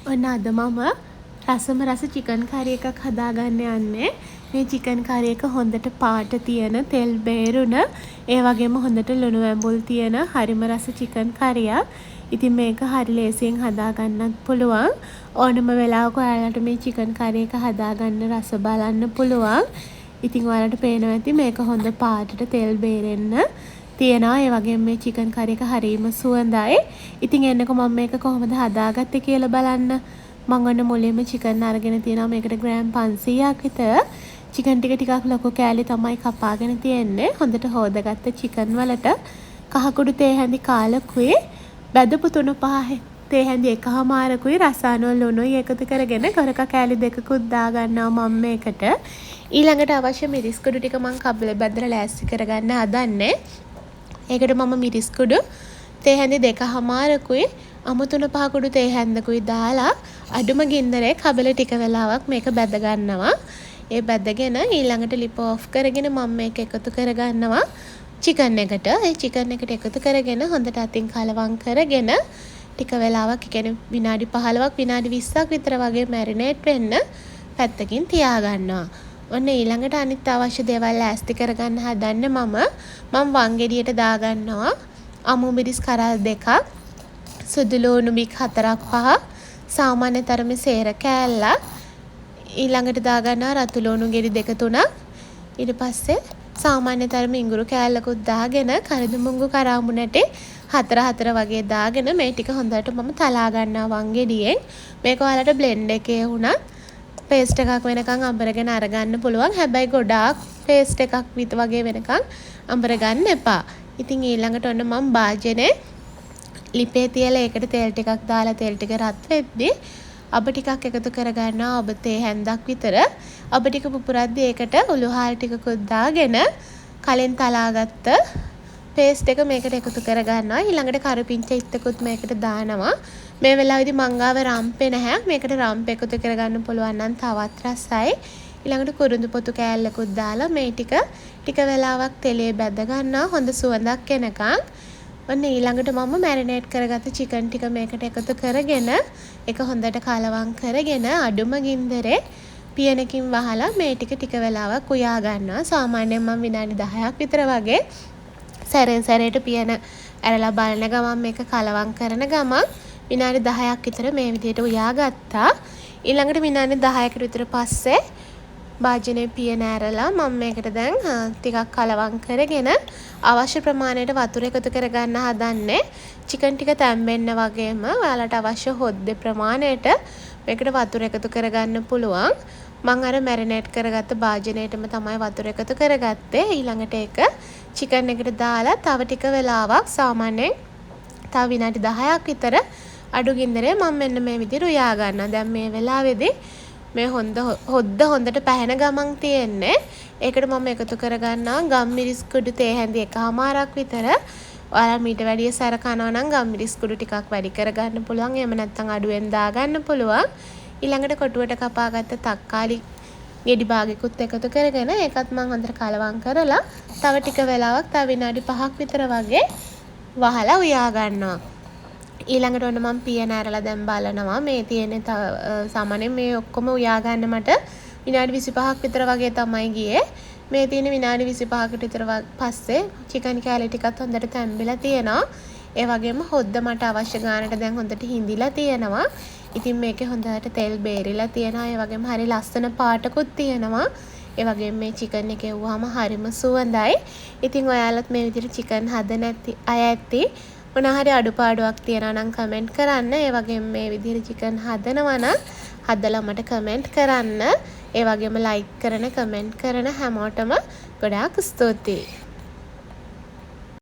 ඔන්න අද මම රසම රස චිකන් කරි එකක් හදාගන්න යන්නේ. මේ චිකන් කරි එක හොඳට පාට තියෙන, තෙල් බේරුණ, ඒ වගේම හොඳට ලුණු ඇඹුල් තියෙන හරිම රස චිකන් කරියක්. ඉතින් මේක හරි ලේසියෙන් හදාගන්නත් පුළුවන්. ඕනම වෙලාවක ඔයාලට මේ චිකන් කරි එක හදාගන්න රස බලන්න පුළුවන්. ඉතින් ඔයාලට පේනවා ඇති මේක හොඳ පාටට තෙල් බේරෙන්න තියෙනවා. ඒ වගේම මේ චිකන් කරි එක හරිම සුවඳයි. ඉතින් එන්නකෝ මම මේක කොහොමද හදාගත්තේ කියලා බලන්න. මං ඔන්න මුලින්ම චිකන් අරගෙන තියෙනවා මේකට ග්‍රෑම් 500ක් විතර. චිකන් ටික ටිකක් ලොකු කෑලි තමයි කපාගෙන තියෙන්නේ. හොඳට හෝදගත්ත චිකන් වලට කහ කුඩු තේ හැඳි කාලකුයි, බැදපු තුන පහ තේ හැඳි එකහමාරකුයි, රස අනුව ලුණුයි එකතු කරගෙන ගොරකා කෑලි දෙකකුත් දාගන්නවා මම මේකට. ඊළඟට අවශ්‍ය මිරිස් කුඩු ටික මං කබලේ බැදලා ලෑස්ති කරගන්න හදන්නේ. ඒකට මම මිරිස් කුඩු තේ හැඳි දෙකහමාරකුයි, අමු තුන පහ කුඩු තේ හැන්දකුයි දාලා අඩුම ගින්දරේ කබලේ ටික වෙලාවක් මේක බැද ගන්නවා. ඒ බැදගෙන ඊළඟට ලිප ඔෆ් කරගෙන මම මේක එකතු කරගන්නවා චිකන් එකට. ඒ චිකන් එකට එකතු කරගෙන හොඳට අතින් කලවම් කරගෙන ටික වෙලාවක්, ඒ කියන්නේ විනාඩි 15ක් විනාඩි 20ක් විතර වගේ මැරිනේට් වෙන්න පැත්තකින් තියාගන්නවා. ඔන්න ඊළඟට අනිත් අවශ්‍ය දේවල් ලෑස්ති කරගන්න හදන්නේ මම. මං වංගෙඩියට දාගන්නවා අමු මිරිස් කරල් දෙකක්, සුදු ලූණු බික් හතරක් පහක්, සාමාන්‍ය තරමේ සේර කෑල්ලක්, ඊළඟට දාගන්නවා රතු ලූණු ගෙඩි දෙක තුනක්. ඊට පස්සේ සාමාන්‍ය තරමේ ඉඟුරු කෑල්ලකුත් දාගෙන කරදමුංගු කරාඹු නැටි හතර හතර වගේ දාගෙන මේ ටික හොඳට මම තලා ගන්නවා වංගෙඩියෙන්. මේක ඔයාලට බ්ලෙන්ඩ් එකේ වුණත් පේස්ට් එකක් වෙනකන් අඹරගෙන අරගන්න පුළුවන්. හැබැයි ගොඩාක් පේස්ට් එකක් වගේ වෙනකන් අඹරගන්න එපා. ඉතින් ඊළඟට ඔන්න මම භාජනේ ලිපේ තියලා ඒකට තෙල් ටිකක් දාලා තෙල් ටික රත් වෙද්දි අබ ටිකක් එකතු කරගන්නවා, අබ තේ හැන්දක් විතර. අබ ටික පුපුරද්දි ඒකට උළුහාල් ටිකකුත් දාගෙන කලින් තලාගත්ත පේස්ට් එක මේකට එකතු කරගන්නවා. ඊළඟට කරපිංච ඉත්තකුත් මේකට දානවා. මේ වෙලාවේදී මං ගාව රම්පෙ නැහැ. මේකට රම්පෙ එකතු කරගන්න පුළුවන් නම් තවත් රසයි. ඊළඟට කුරුඳු පොතු කෑල්ලකුත් දාලා මේ ටික ටික වෙලාවක් තෙලේ බැද ගන්නවා හොඳ සුවඳක් එනකන්. ඔන්න ඊළඟට මම මැරිනේට් කරගත්ත චිකන් ටික මේකට එකතු කරගෙන ඒක හොඳට කලවම් කරගෙන අඩුම ගින්දරේ පියනකින් වහලා මේ ටික ටික වෙලාවක් උයා ගන්නවා. සාමාන්‍යයෙන් මම විනාඩි 10ක් විතර වගේ සැරෙන් සැරේට පියන ඇරලා බලන ගමන්, මේක කලවම් කරන ගමන් විනාඩි 10ක් විතර මේ විදිහට උයා ගත්තා. ඊළඟට විනාඩි 10කට විතර පස්සේ භාජනයේ පියන ඇරලා මම මේකට දැන් ටිකක් කලවම් කරගෙන අවශ්‍ය ප්‍රමාණයට වතුර එකතු කරගන්න හදන්නේ. චිකන් ටික තැම්බෙන්න වගේම ඔයාලට අවශ්‍ය හොද්දේ ප්‍රමාණයට මේකට වතුර එකතු කරගන්න පුළුවන්. මං අර මැරිනේට් කරගත්ත භාජනයටම තමයි වතුර එකතු කරගත්තේ. ඊළඟට ඒක චිකන් එකට දාලා තව ටික වෙලාවක්, සාමාන්‍යයෙන් තව විනාඩි 10ක් විතර අඩු ගින්දරේ මම මෙන්න මේ විදිහට උයා ගන්නවා. දැන් මේ වෙලාවේදී මේ හොඳ හොද්ද හොඳට පැහැෙන ගමන් තියෙන්නේ. ඒකට මම එකතු කරගන්නවා ගම්මිරිස් කුඩු තේ හැඳි එකහමාරක් විතර. ඔයාලා මීට වැඩිය සැර කනවා නම් ගම්මිරිස් කුඩු ටිකක් වැඩි කරගන්න පුළුවන්. එහෙම නැත්නම් අඩුවෙන් දාගන්න පුළුවන්. ඊළඟට කොටුවට කපාගත්ත තක්කාලි ගෙඩි භාගෙකුත් එකතු කරගෙන ඒකත් මං හොඳට කලවම් කරලා තව ටික වෙලාවක්, තව විනාඩි 5ක් විතර වගේ වහලා උයා ගන්නවා. ඊළඟට ඔන්න මං පියන ඇරලා දැන් බලනවා. මේ තියෙන්නේ තව සාමාන්‍යයෙන් මේ ඔක්කොම උයා ගන්න මට විනාඩි 25ක් විතර වගේ තමයි ගියේ. මේ තියෙන විනාඩි 25කට විතර පස්සේ චිකන් කෑලි ටිකත් හොඳට තැම්බිලා තියෙනවා. ඒ වගේම හොද්ද මට අවශ්‍ය ගානට දැන් හොඳට හිඳිලා තියෙනවා. ඉතින් මේකේ හොඳට තෙල් බේරිලා තියෙනවා. ඒ වගේම හරි ලස්සන පාටකුත් තියෙනවා. ඒ වගේම මේ චිකන් එක එව්වහම හරිම සුවඳයි. ඉතින් ඔයාලත් මේ විදිහට චිකන් හදන ඇති අය ඇති. මොනවා හරි අඩුපාඩුවක් තියෙනවා නම් කමෙන්ට් කරන්න. ඒ වගේම මේ විදිහට චිකන් හදනවා නම් හදලා මට කමෙන්ට් කරන්න. ඒ වගේම ලයික් කරන, කමෙන්ට් කරන හැමෝටම ගොඩාක් ස්තුතියි.